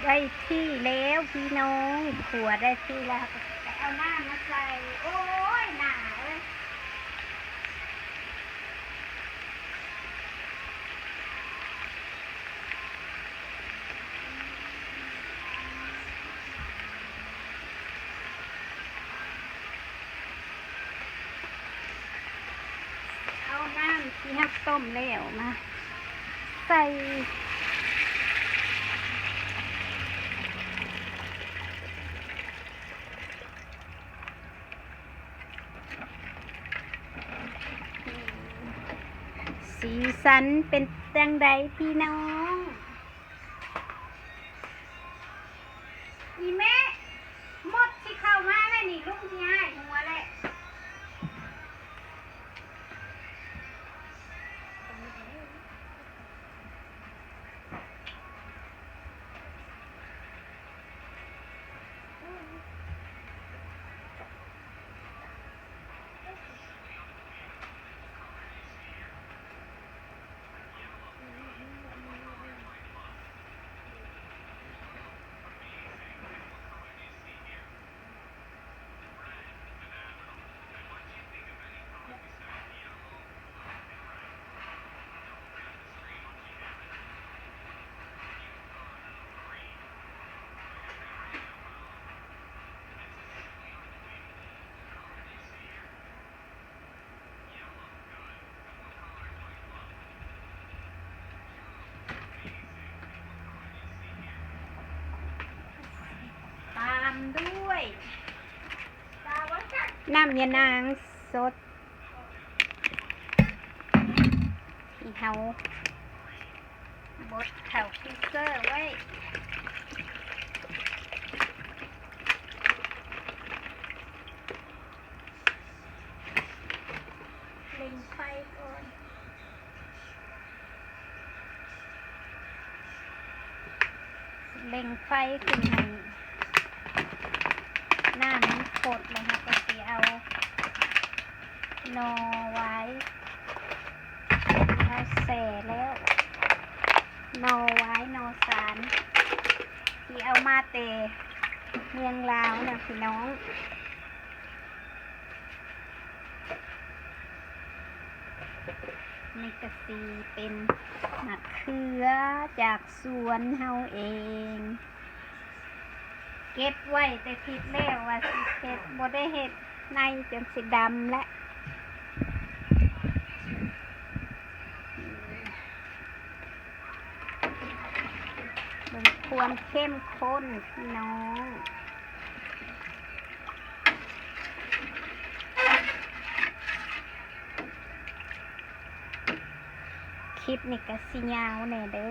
ໄດ້ທີ່ແລ້ວພີ່ນ້ອງ ຂົ້ວໄດ້ທີ່ແລ້ວ ເອົານ້ຳມາໃສ່. ໂອ້ຍ ໜ້າເອີຍ. ເອົານ້ຳທີ່ເຮົາຕົ້ມແລ້ວມາໃສ່. ສີສັນເປັນຈັ່ງໃດພີ່ນ້ອງ? ອີແມ່ ມົດຊິເຂົ້າມາແລ້ວນີ້ ລຸງຊິຮ້າຍຫົວແລ້ວ. ຕາມດ້ວຍນ້ຳຍານາງສົດ ທີ່ເຮົາບົດເຂົ້າຟຣີເຊີໄວ້. ເລັ່ງໄຟກ່ອນ ເລັ່ງໄຟຂຶ້ນໃຫ້ນ້ຳມັນຟົດ ແລ້ວເຮົາກໍຊິເອົາໜໍ່ຫວາຍ ທີ່ເຮົາແຊ່ແລ້ວ ໜໍ່ຫວາຍ ໜໍ່ສານ ທີ່ເອົາມາແຕ່ເມືອງລາວນະພີ່ນ້ອງ. ນີ້ກະຊິເປັນໝາກເຂືອຈາກສວນເຮົາເອງ ເກັບໄວ້ແຕ່ທິດແລ້ວວ່າຊິເຮັດ ບໍ່ໄດ້ເຮັດ ໃນຈົນຊິດຳແລ້ວ. ເບິ່ງຄວາມເຂັ້ມຂຸ້ນພີ່ນ້ອງ. ຄລິບນີ້ກະຊິຍາວແດ່ເດີ້.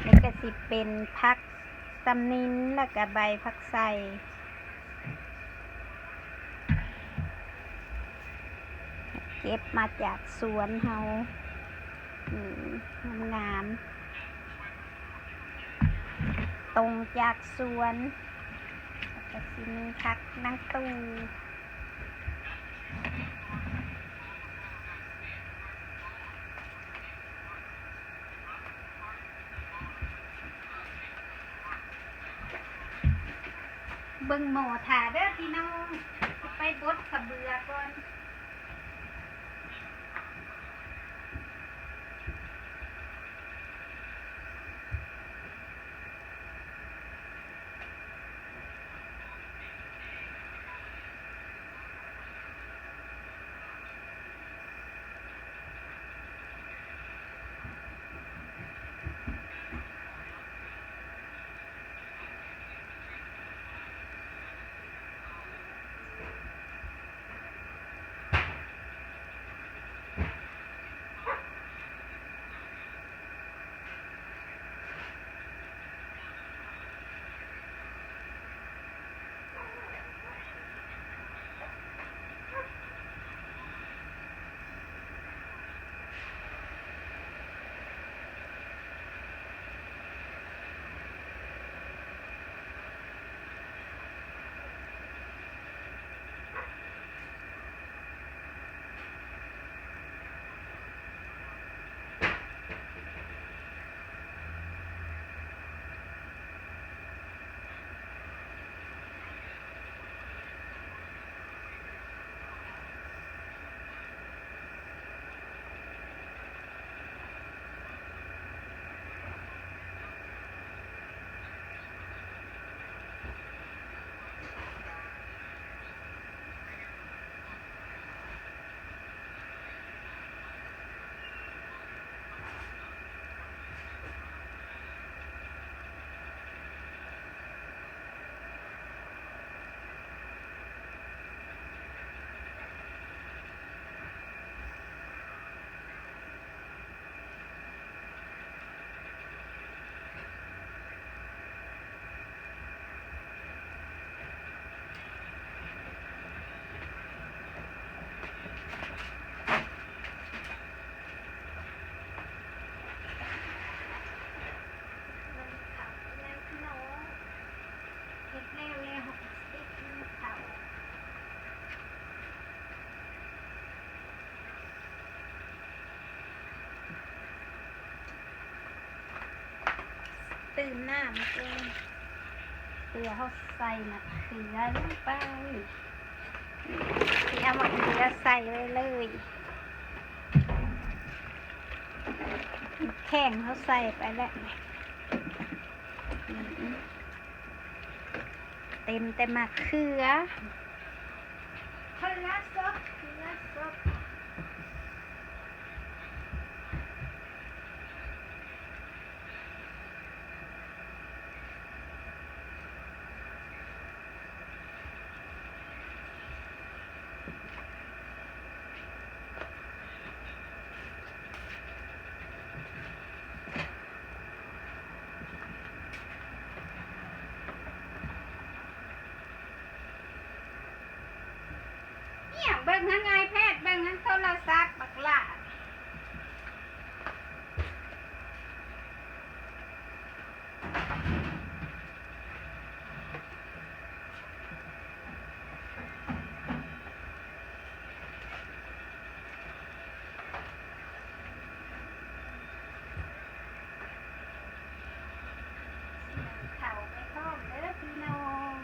ນີ້ກະຊິເປັນຜັກ ຕຳນິນ ແລ້ວກະໃບຜັກໄຊ ເກັບມາຈາກສວນເຮົາ ອືມ ງາມໆ ຕົງຈາກສວນ ແລ້ວກະຊິມີຜັກນາງຕູ່. ເບິ່ງໝໍ້ຖ້າເດີ້ພີ່ນ້ອງ ໄປບົດຂະເບືອກ່ອນ. ເ ຕື່ມນ້ຳກ່ອນ ເພື່ອເຮົາໃສ່ໝາກເຂືອລົງໄປ. ຊິເອົາໝາກເຂືອໃສ່ໄວ້ເລີຍ. ແຂ້ງເຮົາໃສ່ໄປແລ້ວ ເຕັມແຕ່ໝາກເຂືອ. ເຂືອສົດ ເຂືອສົດ. ອີ່ຫຍັງເບິ່ງຫັ້ນ ໄອແພດ ເບິ່ງຫັ້ນໂທລະສັບ ບັກຫຼ້າ. ເຂົ້າໄປພ້ອມເດີພີ່ນ້ອງ.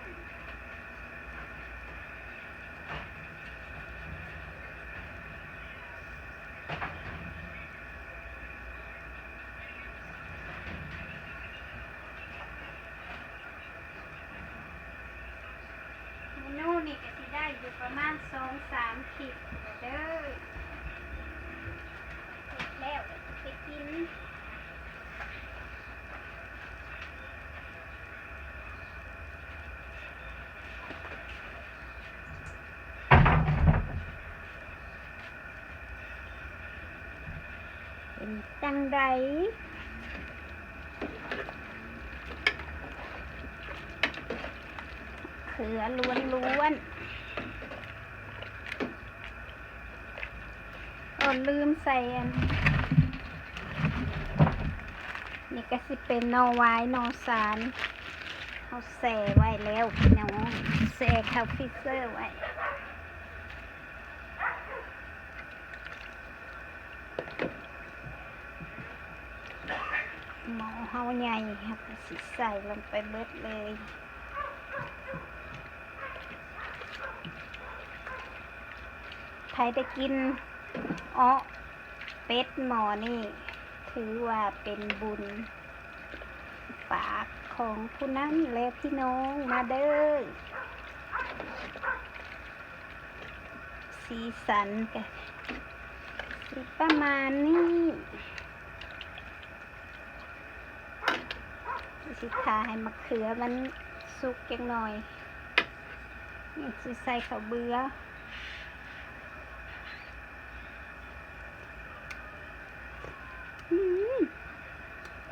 ເມນູນີ້ກະຊິໄດ້ຢູ່ປະມານສອງສາມຄລິບແລ້ວເດີ ເຮັດແລ້ວກະຊິໄປກິນ. ເປັນຈັ່ງໃດ? ເຂືອລ້ວນໆ. ໂອ້ ລືມໃສ່ອັນ ນີ້ກະຊິເປັນໜໍ່ຫວາຍໜໍ່ສານ ເຮົາແຊ່ໄວ້ແລ້ວພີ່ນ້ອງ ແຊ່ເຂົ້າຟຣີເຊີໄວ້. ໝໍ້ເຮົາໃຫຍ່ ເຮົາກະຊິໃສ່ລົງໄປເບິດເລີຍ. ໃຜໄດ້ກິນເອາະເປັດໝໍ້ນີ້ ຖືວ່າເປັນບຸນປາກຂອງຜູ້ນັ້ນແຫຼະພີ່ນ້ອງ ມາເດີ. ສີສັນກະຊິປະມານນີ້. ຊິຖ້າໃຫ້ໝາກເຂືອມັນສຸກຈັກໜ່ອຍ ນີ້ຊິໃສ່ເຂົ້າເບືອ. ອືມ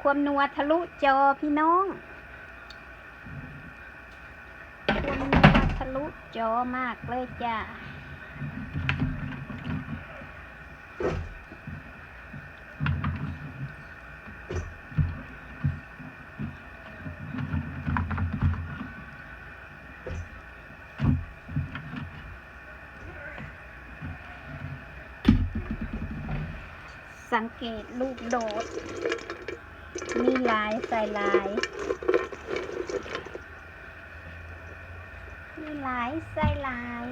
ຄວາມນົວທະລຸຈໍພີ່ນ້ອງ. ຄວາມນົວທະລຸຈໍມາກເລີຍຈ້າ. ສັງເກດລູກໂດດ ມີຫຼາຍໃສ່ຫຼາຍ ມີຫຼາຍໃສ່ຫຼາຍ.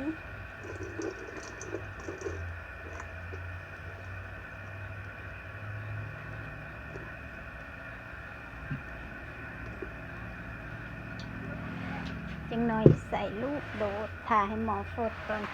ຈັກໜ່ອຍໃສ່ລູກໂດດ ຖ້າໃຫ້ໝໍ້ຟົດກ່ອນ.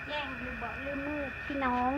ແຈ້ງຢູ່ບໍ່ ລືມມືພີ່ນ້ອງ.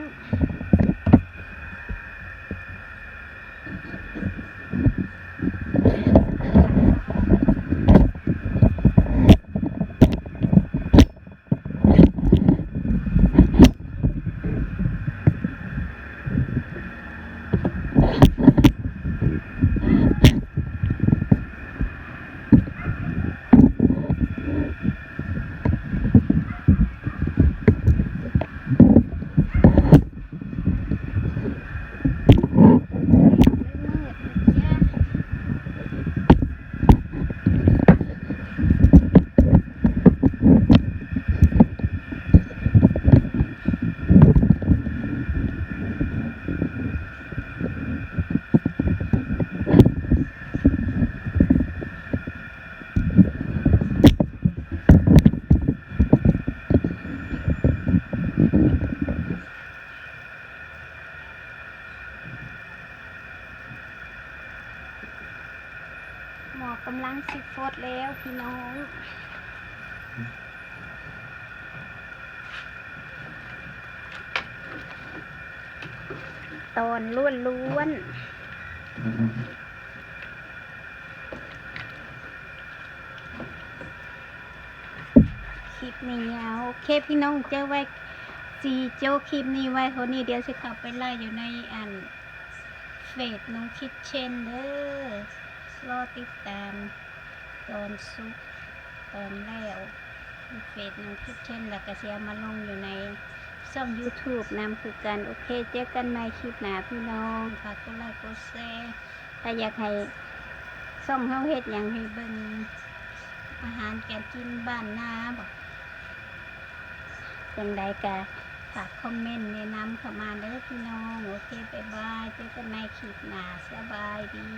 ກຳລັງຊິຟົດແລ້ວພີ່ນ້ອງ ຕອນລ້ວນໆ. ຄລິບນີ້ຍາວ ໂອເຄພີ່ນ້ອງ ເຈີໄວ້ ຊິໂຈະຄລິບນີ້ໄວ້ເທົ່ານີ້ ດຽວຊິເຂົ້າໄປໄລຟ໌ຢູ່ໃນອັນ ເຟສນ້ອງຄິດເຊັ່ນເດີ ລໍຕິດຕາມຕອນສຸກຕອນແລ້ວ ຢູ່ເຟສນ້ອງຄິດເຊັ່ນ ແລ້ວກະຊິເອົາມາລົງຢູ່ໃນຊ່ອງຢູທູບນຳຄືກັນ. ໂອເຄ ເຈີກັນໃໝ່ຄລິບໜ້າພີ່ນ້ອງ ຝາກກົດໄລຄ໌ກົດແຊ ຖ້າຢາກໃຫ້ຊ່ອງເຮົາເຮັດຫຍັງໃຫ້ເບິ່ງ ອາຫານການກິນບ້ານນາບໍ ຈັ່ງໃດກະຝາກຄອມເມັນແນະນຳເຂົ້າມາເດີພີ່ນ້ອງ. ໂອເຄ ບາຍບາຍ ເຈີກັນໃໝ່ຄລິບໜ້າ ສະບາຍດີ.